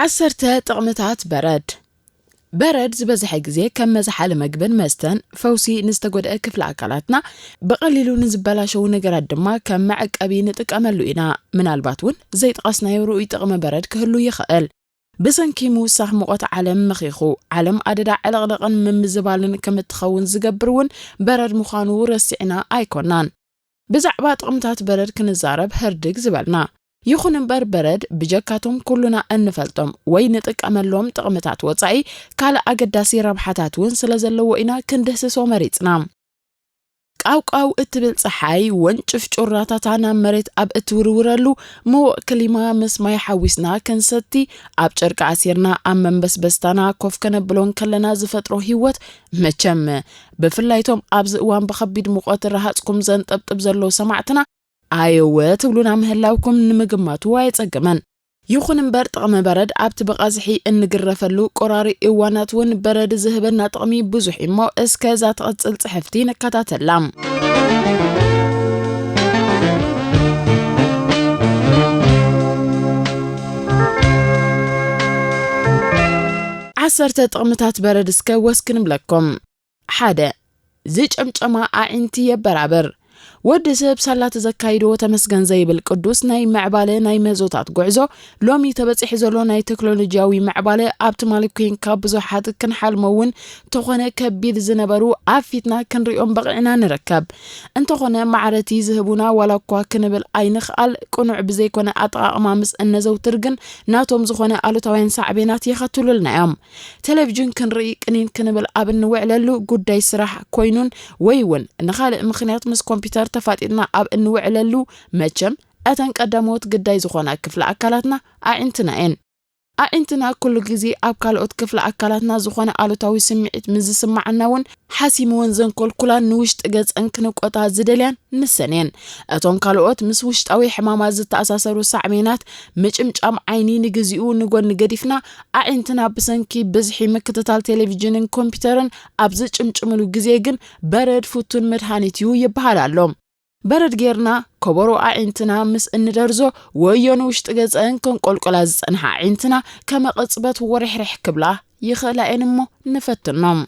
ዓሰርተ ጥቕምታት በረድ። በረድ ዝበዝሐ ግዜ ከም መዝሓሊ መግብን መስተን፣ ፈውሲ ንዝተጎድአ ክፍሊ ኣካላትና፣ ብቐሊሉ ንዝበላሸዉ ነገራት ድማ ከም መዕቀቢ ንጥቀመሉ ኢና። ምናልባት እውን ዘይጠቐስናዮ ርኡይ ጥቕሚ በረድ ክህሉ ይኽእል። ብሰንኪ ምውሳኽ ሙቐት ዓለም መኺኹ፣ ዓለም ኣደዳ ዕልቕልቕን ምምዝባልን ከም እትኸውን ዝገብር እውን በረድ ምዃኑ ረሲዕና ኣይኮናን። ብዛዕባ ጥቕምታት በረድ ክንዛረብ ህርድግ ዝበልና። ይኹን እምበር በረድ ብጀካቶም ኩሉና እንፈልጦም ወይ ንጥቀመሎም ጥቕምታት ወጻኢ ካልእ ኣገዳሲ ረብሓታት እውን ስለ ዘለዎ ኢና ክንድህስሶ መሪጽና። ቃውቃው እትብል ጸሓይ ወንጭፍ ጩራታታ ናብ መሬት ኣብ እትውርውረሉ፣ ምዉቕ ክሊማ ምስ ማይ ሓዊስና ክንሰቲ፣ ኣብ ጨርቂ ኣሲርና ኣብ መንበስበስታና ኮፍ ከነብሎ እንከለና ዝፈጥሮ ህይወት፣ መቸም ብፍላይቶም ኣብዚ እዋን ብኸቢድ ሙቐት ረሃጽኩም ዘንጠብጥብ ዘሎ ሰማዕትና ኣየወ ትብሉና ምህላውኩም ንምግማቱ ኣየጸግምን። ይኹን እምበር ጥቕሚ በረድ ኣብቲ ብቐዝሒ እንግረፈሉ ቆራሪ እዋናት እውን በረድ ዝህበና ጥቕሚ ብዙሕ እዩ እሞ እስከ እዛ ትቕጽል ጽሕፍቲ ንከታተላ። ዓሰርተ ጥቕምታት በረድ እስከ ወስክ ንብለኩም። ሓደ፣ ዝጨምጨማ ኣዒንቲ የበራብር። ወዲ ሰብ ሳላ ተዘካይዶ ተመስገን ዘይብል ቅዱስ ናይ ምዕባለ ናይ መዞታት ጉዕዞ፣ ሎሚ ተበጺሑ ዘሎ ናይ ቴክኖሎጂያዊ ምዕባለ ኣብ ትማሊ ኮይንካ ብዙሓት ክንሓልሞ እውን ተኾነ ከቢድ ዝነበሩ ኣብ ፊትና ክንሪኦም በቒዕና ንርከብ። እንተኾነ ማዕረቲ ዝህቡና ዋላ እኳ ክንብል ኣይንኽኣል፣ ቅኑዕ ብዘይኮነ ኣጠቓቕማ ምስ እነዘውትር ግን ናቶም ዝኾነ ኣሉታውያን ሳዕቤናት የኸትሉልና እዮም። ቴሌቪዥን ክንርኢ ቅኒን ክንብል ኣብ እንውዕለሉ ጉዳይ ስራሕ ኮይኑን ወይ እውን ንኻልእ ምኽንያት ምስ ኮምፒውተር ተፋጢጥና ኣብ እንውዕለሉ መቸም እተን ቀዳሞት ግዳይ ዝኾና ክፍለ ኣካላትና ኣዒንትና እየን። ኣዒንትና ኩሉ ግዜ ኣብ ካልኦት ክፍለ ኣካላትና ዝኾነ ኣሉታዊ ስምዒት ምስ ዝስምዓና እውን ሓሲምወን ዘንኮልኩላን ንውሽጢ ገጸን ክንቆጣ ዝደልያን ንሰን እየን። እቶም ካልኦት ምስ ውሽጣዊ ሕማማት ዝተኣሳሰሩ ሳዕቤናት ምጭምጫም ዓይኒ ንግዚኡ ንጎኒ ገዲፍና ኣዒንትና ብሰንኪ ብዝሒ ምክትታል ቴሌቪዥንን ኮምፒውተርን ኣብ ዝጭምጭምሉ ግዜ ግን በረድ ፍቱን መድሃኒት እዩ ይበሃል ኣሎ። በረድ ጌርና ከበሮ ኣዒንትና ምስ እንደርዞ ወዮ ንውሽጢ ገጸን ከንቆልቆላ ዝጸንሓ ኣዒንትና ከመ ቅጽበት ወርሕርሕ ክብላ ይኽእላ እየን እሞ ንፈትኖም።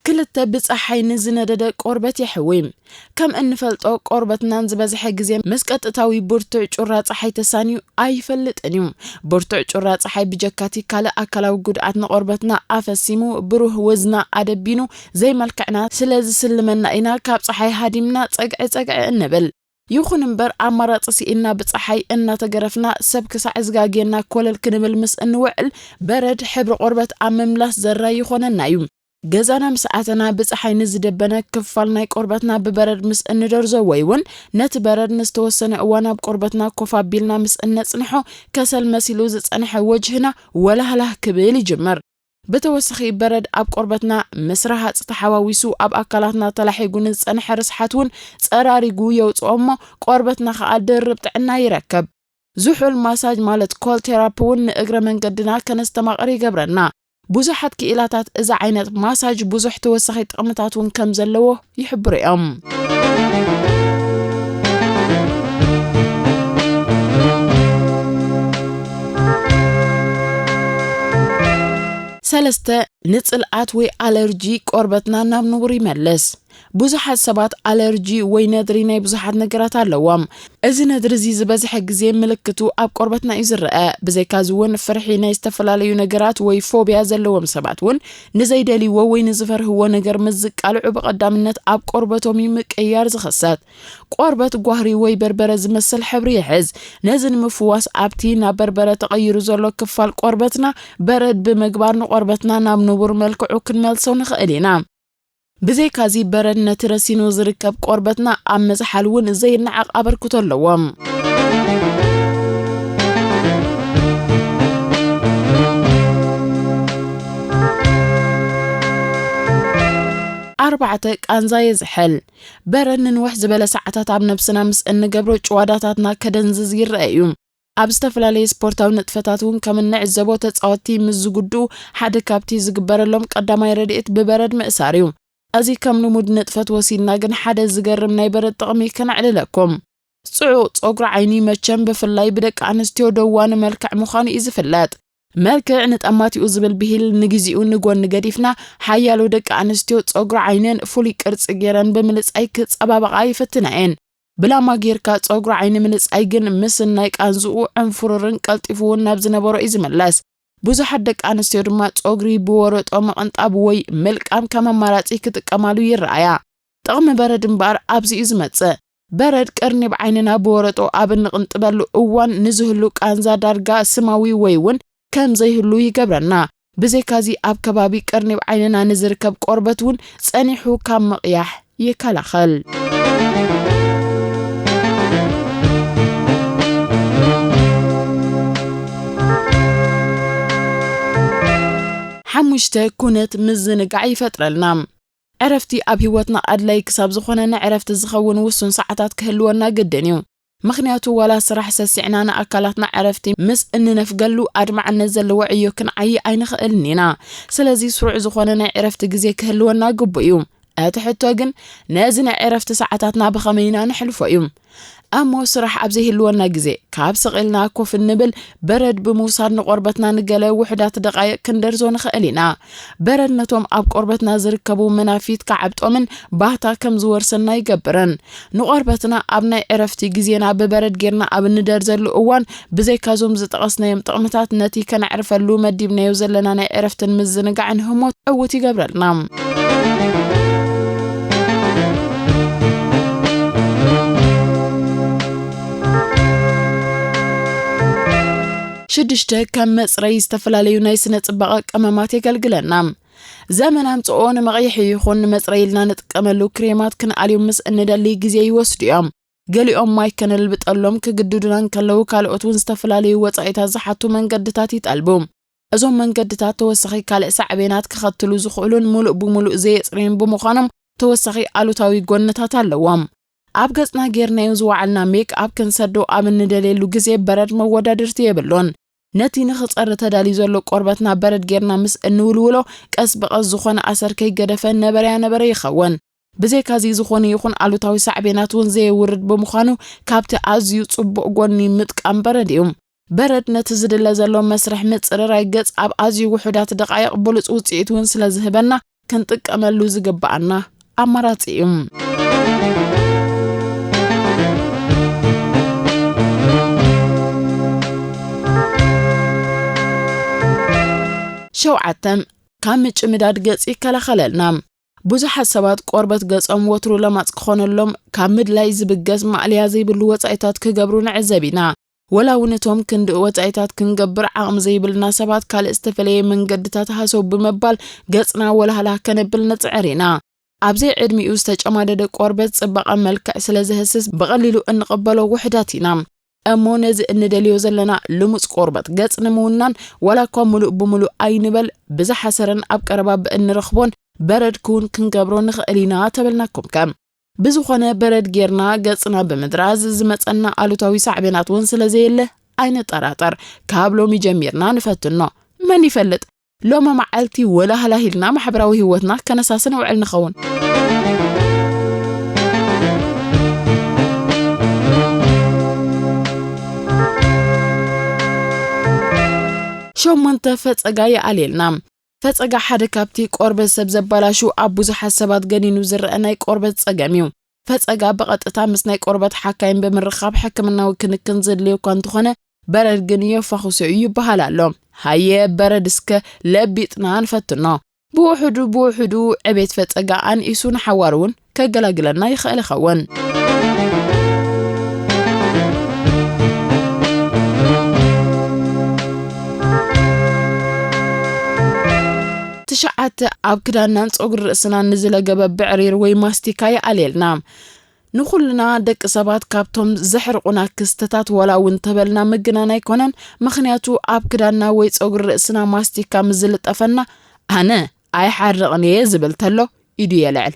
ክልተ ብጸሓይ ንዝነደደ ቆርበት የሕዊ። ከም እንፈልጦ ቆርበትናን ዝበዝሐ ግዜ ምስ ቀጥታዊ ብርቱዕ ጩራ ጸሓይ ተሳንዩ ኣይፈልጥን እዩ። ብርቱዕ ጩራ ጸሓይ ብጀካቲ ካልእ ኣካላዊ ጉድኣት ንቆርበትና ኣፈሲሙ ብሩህ ወዝና ኣደቢኑ ዘይመልክዕና ስለ ዝስልመና ኢና ካብ ጸሓይ ሃዲምና ጸግዒ ጸግዒ እንብል። ይኹን እምበር ኣማራጺ ስኢንና ብጸሓይ እናተገረፍና ሰብ ክሳዕ ዝጋግየና ኮለል ክንብል ምስ እንውዕል በረድ ሕብሪ ቆርበት ኣብ ምምላስ ዘራይ ይኾነና እዩ። ገዛና ምስ ኣተና ብጸሓይ ንዝደበነ ክፋል ናይ ቆርበትና ብበረድ ምስ እንደርዞ ወይ እውን ነቲ በረድ ንዝተወሰነ እዋን ኣብ ቆርበትና ኮፍ ኣቢልና ምስ እነጽንሖ ከሰል መሲሉ ዝጸንሐ ወጅህና ወላህላህ ክብል ይጅምር። ብተወሳኺ በረድ ኣብ ቆርበትና ምስ ረሃጽ ተሓዋዊሱ ኣብ ኣካላትና ተላሒጉ ንዝጸንሐ ርስሓት እውን ጸራሪጉ የውጽኦ እሞ ቆርበትና ከኣ ድርብ ጥዕና ይረክብ። ዝሑል ማሳጅ ማለት ኮል ቴራፒ እውን ንእግረ መንገድና ከነስተማቕር ይገብረና። ብዙሓት ክኢላታት እዚ ዓይነት ማሳጅ ብዙሕ ተወሳኺ ጥቕምታት እውን ከም ዘለዎ ይሕብሩ እዮም። ሰለስተ፣ ንጽልኣት ወይ ኣለርጂ ቆርበትና ናብ ንቡር ይመልስ። ብዙሓት ሰባት ኣለርጂ ወይ ነድሪ ናይ ብዙሓት ነገራት ኣለዎም። እዚ ነድሪ እዚ ዝበዝሐ ግዜ ምልክቱ ኣብ ቆርበትና እዩ ዝረአ። ብዘይካዚ እውን ፍርሒ ናይ ዝተፈላለዩ ነገራት ወይ ፎብያ ዘለዎም ሰባት እውን ንዘይደልይዎ ወይ ንዝፈርህዎ ነገር ምስ ዝቃልዑ ብቐዳምነት ኣብ ቆርበቶም እዩ ምቅይያር ዝኽሰት። ቆርበት ጓህሪ ወይ በርበረ ዝመስል ሕብሪ ይሕዝ። ነዚ ንምፍዋስ ኣብቲ ናብ በርበረ ተቐይሩ ዘሎ ክፋል ቆርበትና በረድ ብምግባር ንቆርበትና ናብ ንቡር መልክዑ ክንመልሶ ንኽእል ኢና። ብዘይካዚ በረድ ነቲ ረሲኑ ዝርከብ ቆርበትና ኣብ ምዝሓል እውን ዘይነዓቕ ኣበርክቶ ኣለዎ። ኣርባዕተ፣ ቃንዛ የዝሕል። በረድ ንንውሕ ዝበለ ሰዓታት ኣብ ነብስና ምስ እንገብሮ ጭዋዳታትና ከደንዝዝ ይረአ እዩ። ኣብ ዝተፈላለየ ስፖርታዊ ንጥፈታት እውን ከም እንዕዘቦ ተጻወትቲ ምስ ዝጉድኡ ሓደ ካብቲ ዝግበረሎም ቀዳማይ ረድኤት ብበረድ ምእሳር እዩ። እዚ ከም ልሙድ ንጥፈት ወሲድና ግን ሓደ ዝገርም ናይ በረድ ጥቕሚ ከነዕልለኩም። ጽዑቕ ጸጉሪ ዓይኒ መቸም ብፍላይ ብደቂ ኣንስትዮ ደዋኒ መልክዕ ምዃኑ እዩ ዝፍለጥ። መልክዕ ንጠማቲኡ ዝብል ብሂል ንግዜኡ ንጎኒ ገዲፍና፣ ሓያሎ ደቂ ኣንስትዮ ጸጉሪ ዓይነን ፍሉይ ቅርጺ ገይረን ብምልጻይ ክጸባበቓ ይፍትና እየን። ብላማ ጌርካ ጸጉሪ ዓይኒ ምልጻይ ግን ምስ ናይ ቃንዝኡ ዕንፍሩርን ቀልጢፉ እውን ናብ ዝነበሮ እዩ ዝምለስ። ብዙሓት ደቂ ኣንስትዮ ድማ ጸጉሪ ብወረጦ ምቕንጣብ ወይ ምልቃም ከም ኣማራጺ ክጥቀማሉ ይረኣያ። ጥቕሚ በረድ እምበኣር ኣብዚ እዩ ዝመጽእ። በረድ ቅርኒብ ዓይንና ብወረጦ ኣብ እንቕንጥበሉ እዋን ንዝህሉ ቃንዛ ዳርጋ ስማዊ ወይ እውን ከም ዘይህሉ ይገብረና። ብዘይካዚ ኣብ ከባቢ ቅርኒብ ዓይንና ንዝርከብ ቆርበት እውን ጸኒሑ ካብ ምቕያሕ ይከላኸል። ሓሙሽተ፣ ኩነት ምዝንጋዕ ይፈጥረልና። ዕረፍቲ ኣብ ህይወትና ኣድላዪ ክሳብ ዝኾነ፣ ንዕረፍቲ ዝኸውን ውሱን ሰዓታት ክህልወና ግድን እዩ። ምኽንያቱ፣ ዋላ ስራሕ ሰሲዕና ንኣካላትና ዕረፍቲ ምስ እንነፍገሉ፣ ኣድማዕነት ዘለዎ ዕዮ ክንዓዪ ኣይንኽእልን ኢና። ስለዚ፣ ስሩዕ ዝኾነ ናይ ዕረፍቲ ግዜ ክህልወና ግቡእ እዩ። እቲ ሕቶ ግን፣ ነዚ ናይ ዕረፍቲ ሰዓታትና ብኸመይ ኢና ነሕልፎ እዩ። እሞ ስራሕ ኣብ ዘይህልወና ግዜ፣ ካብ ስቕ ኢልና ኮፍ እንብል፣ በረድ ብምውሳድ ንቆርበትና ንገለ ውሑዳት ደቓይቕ ክንደርዞ ንኽእል ኢና። በረድ ነቶም ኣብ ቆርበትና ዝርከቡ መናፊት ክዓብጦምን ባህታ ከም ዝወርሰና ይገብርን። ንቆርበትና ኣብ ናይ ዕረፍቲ ግዜና ብበረድ ጌርና ኣብ እንደርዘሉ እዋን፣ ብዘይካዞም ዝጠቐስናዮም ጥቕምታት፣ ነቲ ከነዕርፈሉ መዲብናዮ ዘለና ናይ ዕረፍትን ምዝንጋዕን ህሞት ዕዉት ይገብረልና። ሽዱሽተ፣ ከም መጽረዪ ዝተፈላለዩ ናይ ስነ ጽባቐ ቀመማት የገልግለና። ዘመን ኣምጽኦ ንመቕይሒ ይኹን ንመጽረዪ ኢልና ንጥቀመሉ ክሬማት ክንኣልዮም ምስ እንደሊ ግዜ ይወስዱ እዮም። ገሊኦም ማይ ከነልብጠሎም ክግድዱና እንከለዉ፣ ካልኦት እውን ዝተፈላለዩ ወጻኢታት ዝሓቱ መንገድታት ይጠልቡ። እዞም መንገድታት ተወሳኺ ካልእ ሳዕቤናት ከኸትሉ ዝኽእሉን ምሉእ ብምሉእ ዘየጽርዩን ብምዃኖም፣ ተወሳኺ ኣሉታዊ ጎንታት ኣለዎም። ኣብ ገጽና ጌርናዮ ዝወዓልና ሜክ ኣፕ ክንሰዶ ኣብ እንደልየሉ ግዜ፣ በረድ መወዳድርቲ የብሉን። ነቲ ንኽጸሪ ተዳልዩ ዘሎ ቆርበትና በረድ ጌርና ምስ እንውልውሎ፣ ቀስ ብቐስ ዝኾነ ኣሰር ከይገደፈ ነበረያ ነበረ ይኸውን። ብዘይካዚ፣ ዝኾነ ይኹን ኣሉታዊ ሳዕቤናት እውን ዘየውርድ ብምዃኑ፣ ካብቲ ኣዝዩ ጽቡቕ ጎኒ ምጥቃም በረድ እዩ። በረድ ነቲ ዝድለ ዘሎ መስርሕ ምጽርራይ ገጽ ኣብ ኣዝዩ ውሑዳት ደቓይቕ ብሉጽ ውጽኢት እውን ስለ ዝህበና፣ ክንጥቀመሉ ዝግብኣና ኣማራጺ እዩ። ሸውዓተ፣ ካብ ምጭምዳድ ገጽ ይከላኸለልና። ብዙሓት ሰባት ቆርበት ገጾም ወትሩ ለማጽ ክኾነሎም ካብ ምድላይ ዝብገስ ማእለያ ዘይብሉ ወጻኢታት ክገብሩ ንዕዘብ ኢና። ወላ እውን እቶም ክንዲ ወጻኢታት ክንገብር ዓቕሚ ዘይብልና ሰባት፣ ካልእ ዝተፈለየ መንገድታት ሃሰው ብምባል ገጽና ወላህላ ከነብል ንጽዕር ኢና። ኣብ ዘይዕድሚኡ ዝተጨማደደ ቆርበት ጽባቐ መልክዕ ስለ ዘህስስ፣ ብቐሊሉ እንቕበሎ ውሑዳት ኢና። እሞ ነዚ እንደልዮ ዘለና ልሙጽ ቆርበት ገጽ ንምውናን፣ ዋላ እኳ ምሉእ ብምሉእ ኣይንበል፣ ብዝሓሰረን ኣብ ቀረባ ብእንረኽቦን በረድ ክውን ክንገብሮ ንኽእል ኢና ተበልናኩም ከ? ብዝኾነ፣ በረድ ጌርና ገጽና ብምድራዝ ዝመጸና ኣሉታዊ ሳዕቤናት እውን ስለ ዘየለ ኣይንጠራጠር። ካብ ሎሚ ጀሚርና ንፈትኖ። መን ይፈልጥ፣ ሎሚ መዓልቲ ወላ ሃላሂልና ማሕበራዊ ህይወትና ከነሳሲ ንውዕል ንኸውን። ሸሞንተ፣ ፈጸጋ ይኣልየልና። ፈጸጋ ሓደ ካብቲ ቆርበት ሰብ ዘባላሹ፣ ኣብ ብዙሓት ሰባት ገኒኑ ዝረአ ናይ ቆርበት ጸገም እዩ። ፈጸጋ ብቐጥታ ምስ ናይ ቆርበት ሓካይም ብምርኻብ ሕክምናዊ ክንክን ዘድልዮ እኳ እንተኾነ፣ በረድ ግን የፋኹሶ እዩ ይበሃል ኣሎ። ሃየ በረድ እስከ ለቢጥና ንፈትኖ። ብውሑዱ ብውሑዱ ዕቤት ፈጸጋ ኣንኢሱ ንሓዋሩ እውን ከገላግለና ይኽእል ይኸውን። ትሽዓተ፣ ኣብ ክዳንናን ጸጉሪ ርእስናን ንዝለገበ ብዕሪር ወይ ማስቲካ ይኣልየልና። ንኹልና ደቂ ሰባት ካብቶም ዘሕርቑና ክስተታት ዋላ እውን ተበልና ምግናን ኣይኮነን። ምኽንያቱ ኣብ ክዳንና ወይ ጸጉሪ ርእስና ማስቲካ ምስ ዝልጠፈና፣ ኣነ ኣይሓርቕን እየ ዝብል ተሎ ኢዱ የልዕል።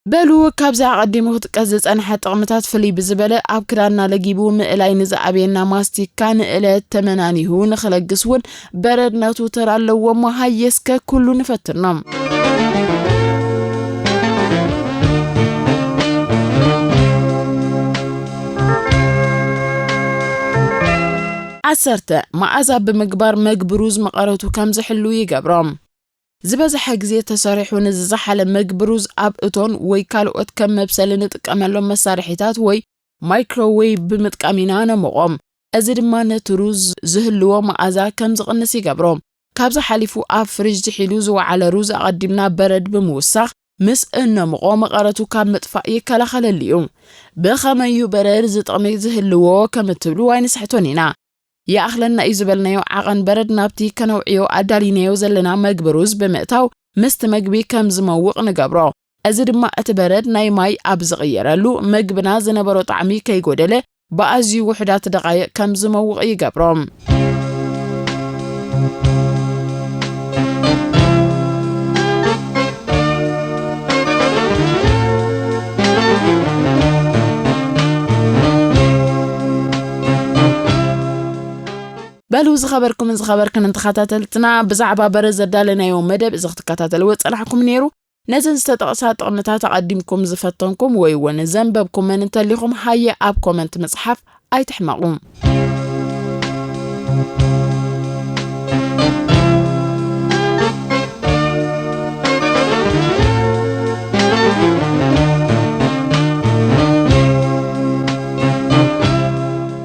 በሉ፣ ካብዚ ኣቐዲሙ ክጥቀስ ዝጸንሐ ጥቕምታት ፍልይ ብዝበለ፣ ኣብ ክዳንና ለጊቡ ምእላይ ንዝኣበየና ማስቲካ ንእለት ተመናኒሁ ንኽለግስ እውን በረድ ናቱ ተራ ኣለዎ እሞ፣ ሃየ እስከ ኩሉ ንፈትኖ። ዓሰርተ፣ መኣዛ ብምግባር መግቢ ሩዝ መቐረቱ ከም ዝሕሉ ይገብሮ። ዝበዝሐ ግዜ ተሰሪሑ ንዝዘሓለ መግቢ ሩዝ ኣብ እቶን ወይ ካልኦት ከም መብሰሊ ንጥቀመሎም መሳርሒታት ወይ ማይክሮዌቭ ብምጥቃም ኢና ነምቖ። እዚ ድማ ነቲ ሩዝ ዝህልዎ መኣዛ ከም ዝቕንስ ይገብሮ። ካብዚ ሓሊፉ ኣብ ፍሪጅ ዝሒሉ ዝወዓለ ሩዝ ኣቐዲምና በረድ ብምውሳኽ ምስ እነምቖ መቐረቱ ካብ ምጥፋእ ይከላኸለሉ እዩ። ብኸመይ እዩ በረድ እዚ ጥቕሚ ዝህልዎ ከም እትብሉ ኣይንስሕቶን ኢና። ይኣኽለና እዩ ዝበልናዮ ዓቐን በረድ ናብቲ ከነውዕዮ ኣዳሊናዮ ዘለና መግቢ ሩዝ ብምእታው ምስቲ መግቢ ከም ዝመውቕ ንገብሮ። እዚ ድማ እቲ በረድ ናይ ማይ ኣብ ዝቕየረሉ መግብና ዝነበሮ ጣዕሚ ከይጎደለ ብኣዝዩ ውሑዳት ደቓይቕ ከም ዝመውቕ ይገብሮ። በሉ ዝኸበርኩምን ዝኸበርክን ተኸታተልትና ብዛዕባ በረድ ዘዳለናዮ መደብ እዚ ክትከታተልዎ ዝጸናሕኩም ነይሩ። ነዘን ዝተጠቕሳ ጥቕምታት ኣቐዲምኩም ዝፈተንኩም ወይ እውን ዘንበብኩመን እንተሊኹም ሃየ ኣብ ኮመንት ምጽሓፍ ኣይትሕመቑ።